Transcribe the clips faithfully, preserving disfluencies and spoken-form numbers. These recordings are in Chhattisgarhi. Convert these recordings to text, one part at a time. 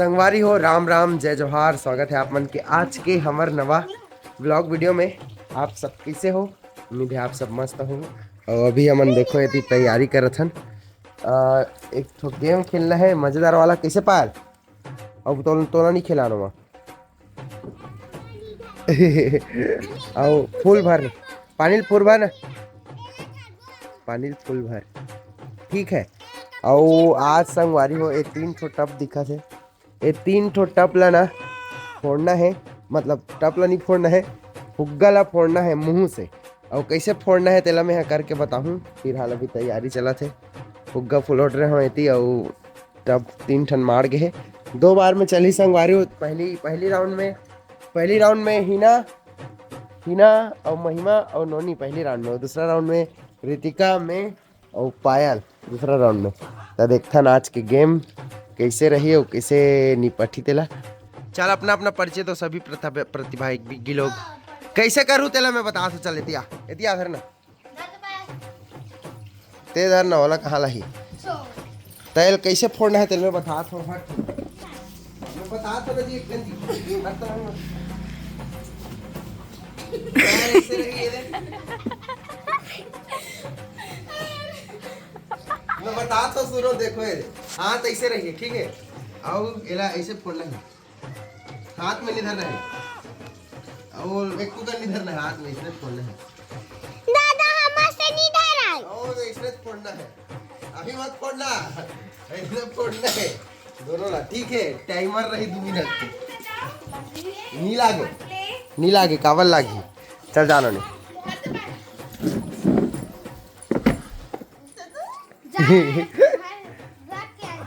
संगवारी हो, राम राम, जय जोहार। स्वागत है आप मन के आज के हमर नवा व्लॉग वीडियो में। आप सब कैसे हो? उम्मीद है आप सब मस्त हो। और अभी हमन देखो एती तैयारी करत हन। अ, एक ठो गेम खेलना है मजेदार वाला। कैसे पायल? अब तो तोला नहीं खिलाना वहाँ। अउ फूल भर, पानी ल फूल भर ना, पानी ल फूल भर। ठीक है। अउ आज संगवारी हो, ये तीन ठो टब दिखत हे। ये तीन ठो टब ला ना फोड़ना है, मतलब टब ला नहीं फोड़ना है, फुग्गा ला फोड़ना है मुंह से। अउ कैसे फोड़ना है तेला मैं ह करके बताहूँ। फिलहाल अभी तैयारी चलत है, फुग्गा फुलोट रहे हो एती अउ टब तीन ठन मार गे हे। दो बार में चली संगवारी हो। पहली पहली राउंड में, पहली राउंड में हिना, हिना अउ महिमा अउ नोनी पहली राउंड में, अउ दूसरा राउंड में रितिका, मैं अउ पायल दूसरा राउंड में। त देखथन आज के गेम कैसे रही अउ कैसे निपटही तेला। चल अपना अपना परिचय तो सभी प्रथा-, प्रतिभागी लोग कैसे करू तेला मैं बता। चल एतिया, एतिया धर ना। ते धर ना, ओला कहाँ लाही? तेल कैसे फोड़ना है, तेल में बता थो, हट। मैं बता थो ना जी, एक दिन जी। हट तो ना। पैर ऐसे रही है रे। मैं बता थो, सुनो, देखो ये। हाँ, तो ऐसे रहिए, ठीक है? आओ, एला ऐसे फोड़ना है। हाथ में नहीं धरना है। और एक कुकर नहीं धरना है, हाथ में इसने फोड़ना है। दादा, हमर से नहीं धराई। और इसने फोड़ना है। अभी मत फोड़ना। इसने फोड़ना है। दोनों ला, ठीक है? टाइमर रही दो मिनट के। नहीं लागे। नहीं लागे, कावल लागी। चल जानो नहीं।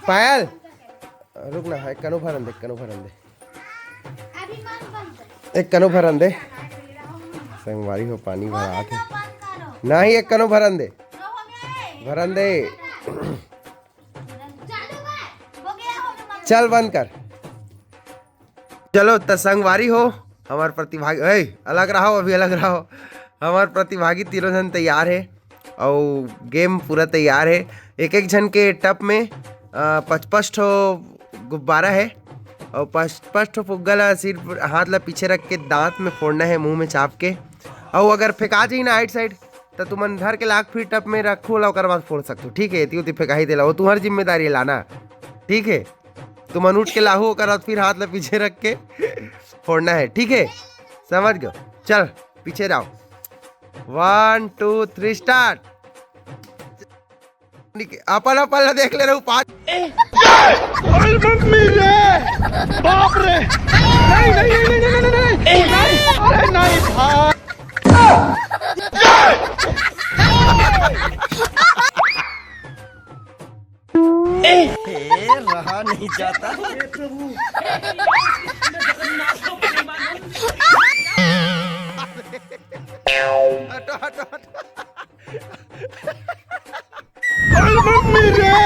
पायल, रुक ना, एक कनो भरन दे, एक कनो भरन दे। एक कनो भरन दे। संगवारी हो, पानी भरा थे। नहीं, एक कनो भरन दे। भरन दे। चल, बंद कर। चलो, त संगवारी हो, हमार प्रतिभागी, ए, अलग रहो, अभी अलग रहो। हमार प्रतिभागी तीनों झन तैयार है अउ गेम पूरा तैयार है। एक एक झन के टप में, अ, पच पच ठो गुब्बारा है अउ पच पच ठो फुग्गा ला सिर्फ हाथ ला पीछे रख के दांत में फोड़ना है, मुंह में चाप के। अउ अगर फेंका जाही ना आइट साइड, त तुमन धर के लाख फीट टप में रखो ला, ओकर बाद फोड़ सकथो, ठीक है? एती ओती फेंकाही तेला, वो तुम्हारी जिम्मेदारी है लाना, ठीक है? तुमन उठ के लाहू, ओकर बाद फिर हाथ ला पीछे रख के फोड़ना है, ठीक है? समझ गयो? चल, पीछे जाओ। One, two, three, start। अपन, अपन ला देख ले रहू, पाँच। अरे मम्मी रे, बाप रे, नहीं, नहीं, नहीं, अरे नहीं भाई। ए, रहा नहीं जाता। हटो, हटो, हटो। अरे मम्मी रे।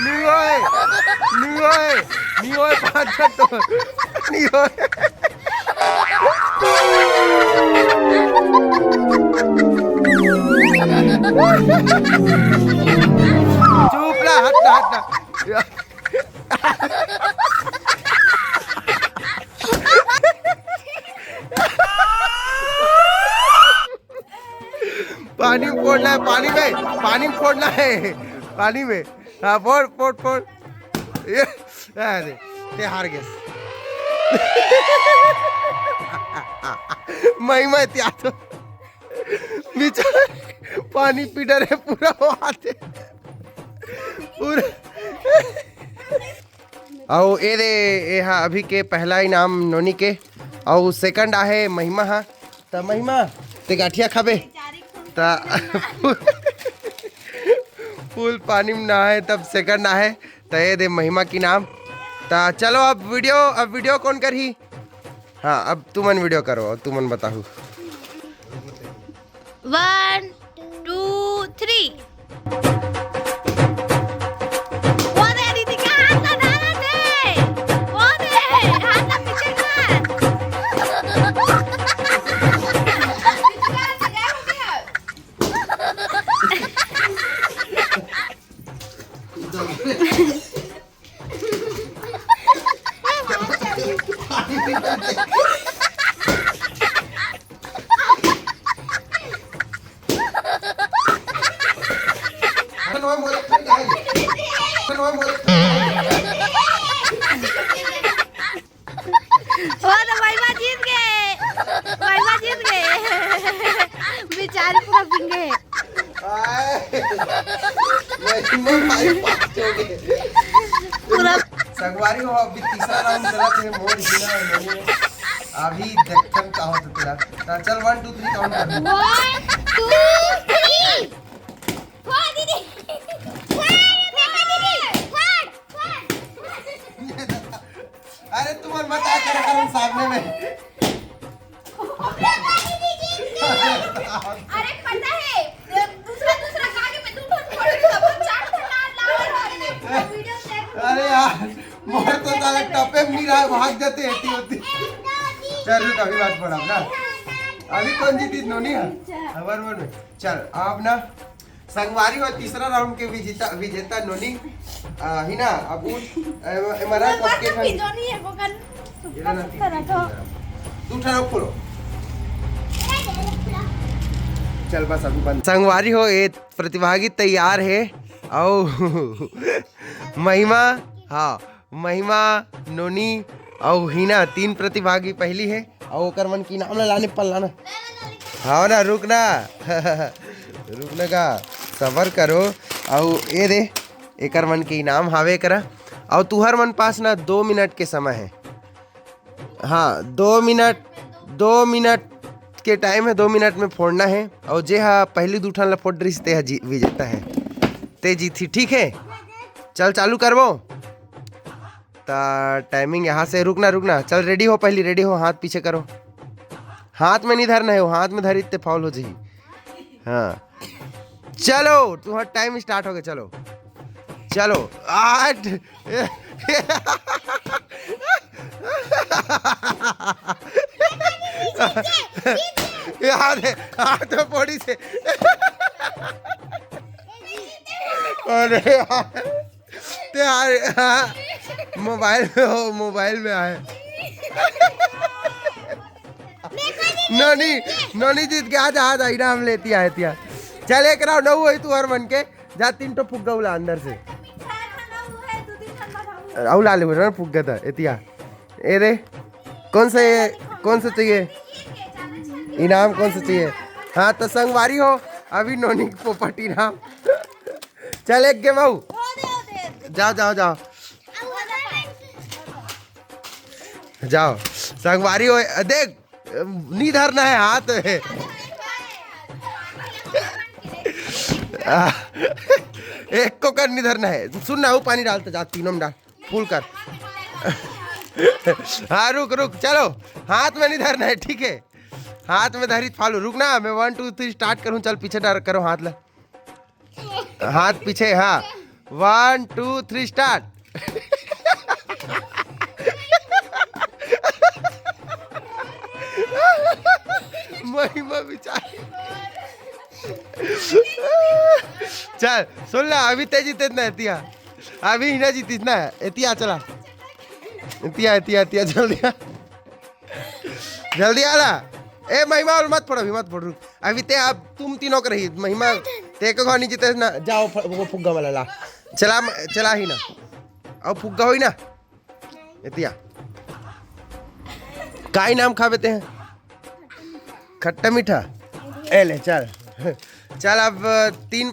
नियोय, नियोय, नियोय, पाँच छत्तर, नियोय। चुप ना, हट ना, हट ना। पानी में फोड़ना है, पानी में, पानी में फोड़ना है, पानी में। हाँ, फोड़, फोड़, फोड़। ये, अरे, ते हार गए। मैं, मैं त्या तो। बीच में पानी पी डरे पूरा वहां से। पूरा। अउ ए दे, ए हा अभी के पहला इनाम नोनी के, अउ सेकंड आहे महिमा हा। त महिमा, ते गाठिया खाबे? त फुल पानी में नहाए, तब सेकंड आहे। त ए दे महिमा के इनाम। त चलो अब वीडियो, अब वीडियो कौन करही? हाँ, अब तुमन वीडियो करो, अब तुमन बताहू। One, two, three। वो दे दीदी का हाथ लगा ना दे। वो दे, हाथ ना पीछे कर। पीछे कर, हो गया। वो तो महिमा जीत गए, महिमा जीत गए। बेचारी पूरा भींगे। आय। महिमा भाई पास हो गए। पूरा संगवारी हो, अभी तीसरा राउंड चलत हे, मोर जीना है, नहीं है। अभी देखन का होता तेरा। ता चल, वन, टू, थ्री काउंट कर। वन, टू, थ्री। वाह, दीदी। वाह, दीदी। वाह, वाह। अरे, तुम मत आ कर, कर सामने में। अरे, पता है, दूसरा, दूसरा गाड़ी में दू ठन फोड़ के सब चार ठन लाल, लाल, लाल, वीडियो शेयर। अरे यार, मोर तो साला टपे में नहीं रहा, भाग जाते, ऐसी होती। चल, रुक, अभी बात पड़ा ना। अभी कौन जीती? नोनी है? वन वन में। चल, आप ना संगवारी हो, तीसरा राउंड के विजेता, विजेता नोनी, आ, ही ना, अब उठ, ए, ए, मरा, वो कब के बात खा- की जोनी है, वो कर, ये ना, कब करा तो। तू ठहराओ, खोलो। चल, बस अभी बंद। संगवारी हो, ये प्रतिभागी तैयार है, और महिमा, हाँ, महिमा, नोनी अउ हिना, तीन प्रतिभागी पहली है। अउ ओकर मन के इनाम ला लाने पल्ला ना। हाँ ना, रुक ना। रुक ना का, सबर करो। अउ ये दे, एकर मन के इनाम हावे करा। अउ तुहर मन पास ना दो मिनट के समय है। हाँ, दो मिनट, दो मिनट के टाइम है, दो मिनट में फोड़ना है। अउ जे हा पहली दू ठन ला फोड़ रही, ते हा जी-, विजेता है, ते जीती, ठीक है। चल, चालू करबो। ता टाइमिंग यहाँ से, रुकना, रुकना, चल, रेडी हो, पहली रेडी हो, हाथ पीछे करो। हाथ में नहीं धरना है वो, हाथ में धरी ते फाउल हो जाही। हाँ, चलो, तुम्हारा टाइम स्टार्ट हो गया, चलो, चलो, आठ। यार, हाथ में पड़ी से। अरे यार। ते यार, हाँ, मोबाइल में हो, मोबाइल में आए। नोनी, नोनी जीत के, आजा, आजा, इनाम लेती आए तिया। चल, एक राउंड अउ होई तुहर मन के, जा तीन ठो फुग्गा उला अंदर से। अउ ला ले, ना फुग्गा था, एतिया। ए रे, कौन सा ये, कौन सा चाहिए? इनाम कौन सा चाहिए? हाँ, तो संगवारी हो, अभी नोनी के पोपट इनाम। चल, एक गेम आऊ। जाओ, जाओ, जाओ। जाओ, संगवारी हो, देख, नी धरना है हाथ में। आ, एक को कर नी धरना है। सुन ना, वो पानी डालते जा, तीनों में डाल, फुल कर। हाँ, रुक, रुक, चलो, हाथ में नी धरना है, ठीक है? हाथ में धरी फालू, रुक ना, मैं वन टू थ्री स्टार्ट करूँ, चल पीछे डाल करो हाथ ला। हाथ पीछे, हाँ। One two three start. महिमा बेचारी। चल सुन ला, अभी ते जीते ना एतिया, अभी ही ना जीतीस ना एतिया, चला एतिया, एतिया, एतिया, जल्दी आ। जल्दी आ ला। ए महिमा, और मत फोड़, अभी मत फोड़, रुक। अभी ते, अब तुम तीनों के रही महिमा। ते को नहीं जीते ना, जाओ फ-, वो फुग्गा वाला ला। चला म-, चला ही ना। अब फुग्गा होई ना। एतिया। का इनाम खाबे ते हैं? खट्टा मीठा। ए ले चल। चल अब तीन